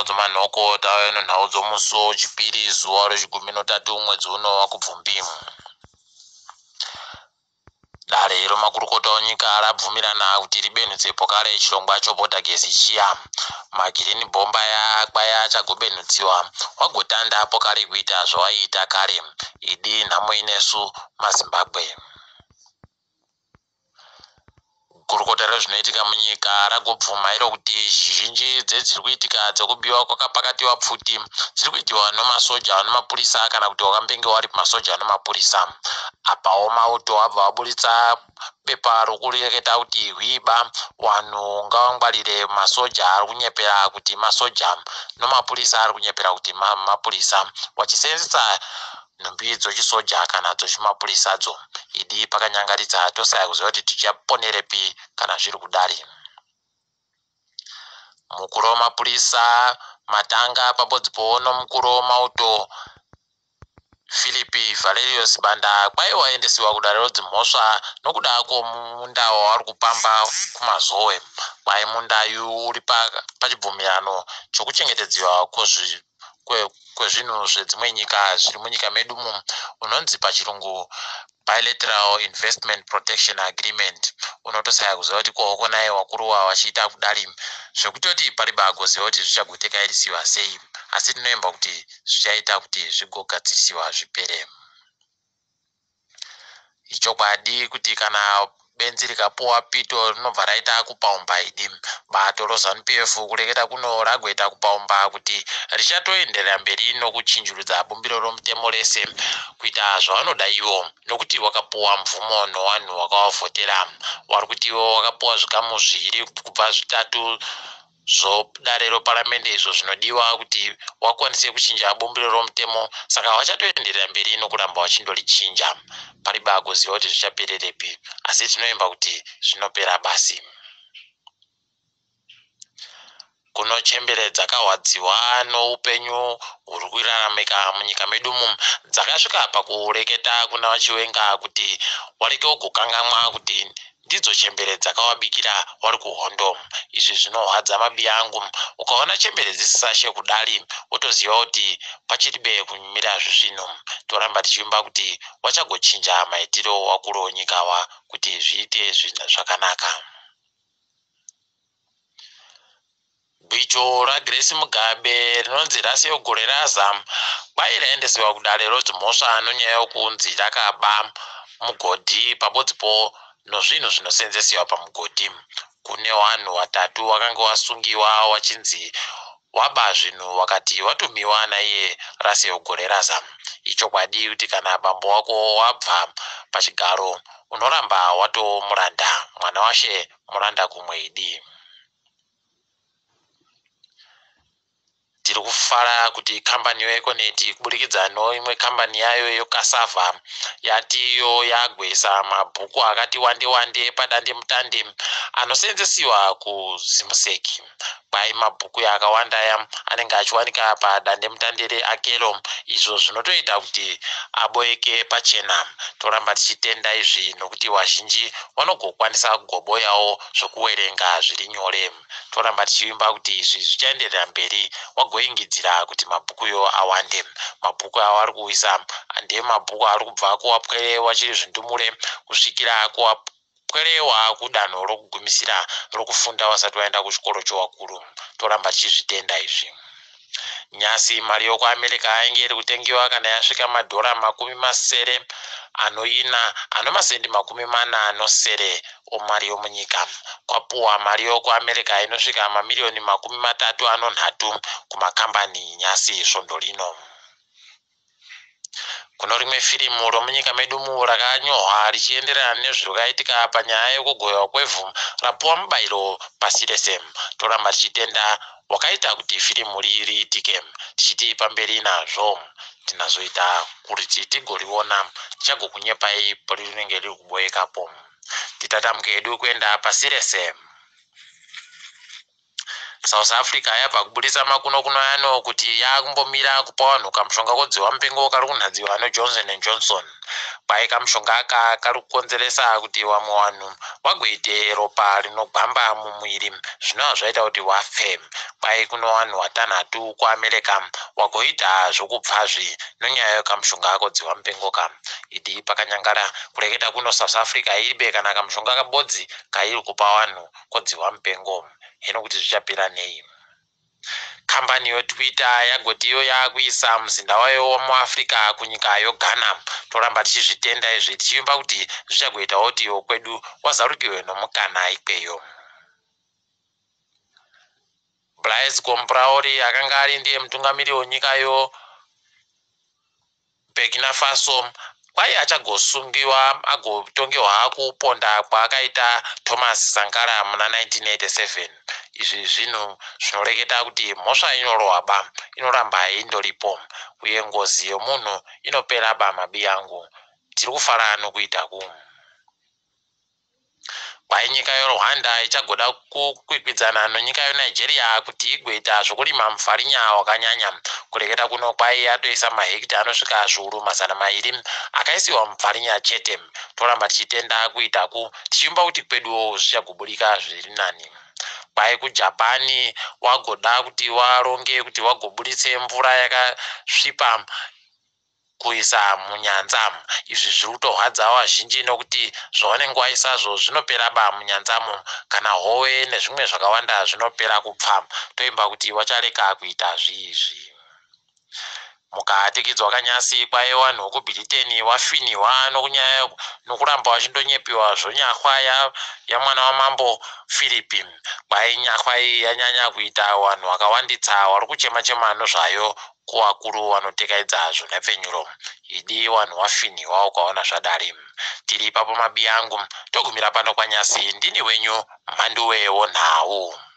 dzomanhoko tave nenhau dzomusi wechipiri zuva rechigumi notatu mwedzi uno waKubvumbi. Dare remakurukota enyika rabvumirana kuti ribenhudze pokare chirongwa chobhodhagezi chiya. Magirini bhomba kwaya achagobenhudziwa wagotanda pokare kuita zvawaiita kare. Idi nhamo inesu maZimbabwe. Gurukota rezvinoitika munyika ragobvuma iro kuti zhinji dzedziri kuitika dzekubiwa kwakapakatiwa pfuti dziri kuitiwa nemasoja nemapurisa kana kuti wakambenge wari masoja nemapurisa. Apawo mauto abva aburitsa bepa rokureketa kuti hwiba vanhu ngavangwarire masoja ari kunyepera kuti masoja nemapurisa ari kunyepera kuti mapurisa vachiseenzesa nhumbi dzochisoja kana dzochimapurisadzo. Idi pakanyangaritsa tosaya kuziva kuti tichaponerepi kana zviri kudari. Mukuru wemapurisa matanga pabodzipo nomukuru wemauto Philip Valerio Sibanda kwai waendesiwa kudare redzimhosva nokuda kwomunda wavari kupamba kuMazowe. Kwai munda uyu uri pachibvumirano chokuchengetedziwa kwezvinhu zvedzimwe nyika zviri munyika medu umu unonzi pachirungu Bilateral Investment Protection Agreement. Unotosaya kuziva kuti kohoko naye wakuruwa vachiita kudari zvekutoti pariba agoziva kuti zvichagotekairisiwa sei, asi tinoemba kuti zvichaita kuti zvigogadzirisiwa zvipere. Ichokwadi kuti kana benzi rikapuwa pito rinobva raita kupaumba idi. Bato roZanu PF kureketa kuno ragoita kupaumba kuti richatoenderera mberi nokuchinjurudza bumbiro romutemo rese kuita zvavanoda ivo nokuti wakapuwa mvumo nowanhu wakavavhotera. Wari kuti ivo wakapuwa zvikamu zviviri kubva zvitatu zvodare reparamende izvo zvinodiwa kuti wakwanise kuchinja bumbiro romutemo, saka vachatoenderera mberi nokuramba vachindorichinja. Pariba kuziva kuti zvichapererepi, asi tinoimba kuti zvinopera basi. Kuno chembere dzakahwadziwa noupenyu huri kuraramika munyika medu umu dzakasvika pakureketa kuna VaChiwenga kuti wareke kugokangamwa kuti ndidzo chembere dzakawabikira wari kuhondo. Izvi zvinohwadza mabiya angu. Ukaona chembere dzisisashe kudari wotoziva kuti pachiribe kumira zvisvino. Toramba tichivimba kuti wachagochinja maitiro wakuru wenyika wa kuti zviite zvakanaka. Gwicho raGrace Mugabe rinonzi Russell Goreraza kwai raendesiwa kudare rodzimhosva nonyaya yokunzi rakaba mugodhi pabodzipo nozvinhu zvinosenzesiwa pamugodhi. Kune vanhu vatatu vakange vasungiwa vachinzi waba zvinhu wakati watumiwa naiye Russell Goreraza. Ichokwadi kuti kana bambo wako wabva pachigaro unoramba watomuranda, mwana washe muranda kumwe idi. Tiri kufara kuti kambani yeEconet kuburikidza neimwe kambani yayo yeCassava yati iyo yagwesa mabhuku akati wande wande padandemutande anoseenzesiwa kuZimsec. Kwai mabhuku akawanda aya anenge achiwanika padandemutande reAkelo izvo zvinotoita kuti aboeke pachena. Toramba tichitenda izvi nokuti vazhinji vanogokwanisa kugoboyawo zvokuwerenga zviri nyore. Toramba tichivimba kuti izvi zvichaenderera mberi wagoingidzira kuti mabhukuyo awande. Mabhuku avari kuisa ndemabhuku ari kubva kuwapwere wachiri zvindumure kusvikira kuwapwere waakudanho rokugumisira rokufunda vasati vaenda kuchikoro chowakuru. Toramba tichizvitenda izvi. Nyasi mari yokuAmerica yainge iri kutengiwa kana yasvika madhora 64 anomasendi 47 omari yomunyika. Kwapuwa mari yokuAmerica inosvika mamiriyoni 33 kumakambani nyasi svondo rino. Kuno rimwe firimu romunyika medu mu rakanyorwa richienderana nezvakaitika panyaya yekugovewa kwevhu rapuwa mubayiro pasi rese. Toramba tichitenda wakaita kuti firimu ri riitike, tichiti pamberi nazvo. Tinazoita kuti tigoriona tichagokunyepai parinenge riri kuboekapo. Titatamuke hedu kuenda pasi rese. South Africa yabva kuburitsa makuno-kuno ano kuti yakumbomira kupa vanhu kamushonga kodzihwa mupengo kari kunhadziwa neJohnson and Johnson. Kwai kamushonga aka kari kukonzeresa kuti vamwe vanhu vagoite ropa rinogwamba mumuviri, zvinova zvaita kuti vafe. Kwai kuno vanhu vatanhatu kuAmerica vagoita zvokupfazve nenyaya yekamushonga kodzihwa mupengo ka. Idi pakanyangara kureketa kuno South Africa ibe kana kamushonga kabodzi kairi kupa vanhu kodzihwa mupengo. Hino kuti zvichapera nei? Kambani yoTwitter yagoti iyo yakuisa muzinda wayo wemuAfrica kunyika yoGhana. Toramba tichizvitenda izvi, tichivimba kuti zvichagoitawo kuti iwo kwedu wazarukiwe nomukana ikweyo. Blaise Compaoré akanga ari ndiye mutungamiri wenyika yoBurkina Faso kwai achagosungiwa agotongerwa kuponda kwaakaita Thomas Sankara muna 1987. Izvi zvinhu zvinoreketa kuti mhosva inorohwa ba, inoramba indoripo, uye ngozi yomunhu inopera ba. Mabi yangu, tiri kufara nokuita ku kwai nyika yeRwanda ichagoda kukwikwidzana nenyika yeNigeria kuti igoita zvokurima mufarinya wakanyanya. Kureketa kuno kwai yatoisa mahekita anosvika 200,000 akaisiwa mufarinya chete. Toramba tichitenda kuitaku, tichivimba kuti kweduwo zvichagobudika zviri nani. Kwai kuJapani wagoda kuti waronge kuti wagobuditse mvura yakasvipa kuisa munyanza. Izvi zviri kutorwadza vazhinji nokuti zvavanenge vaisazvo zvinopera ba munyanzamo, kana hove nezvimwe zvakawanda zvinopera kupfa. Toimba kuti vachareka kuita zviizvi. Mukatikidzwa kanyasi, kwai vanhu vekuBritain wafiniwa nokunyaya nokuramba vachindonyepiwa zvonyahwa yamwana wamambo Philip. Kwai nyahwa iyi yanyanya kuita vanhu vakawanditsa vari kuchema chema nezvayo kuvakuru vanotekaidza zvonhepfenyuro. Idi vanhu wafiniwa ukaona zvadari. Tiri ipapo mabi angu, togumira pano kwanyasi. Ndini wenyu Mhanduwe wonhau.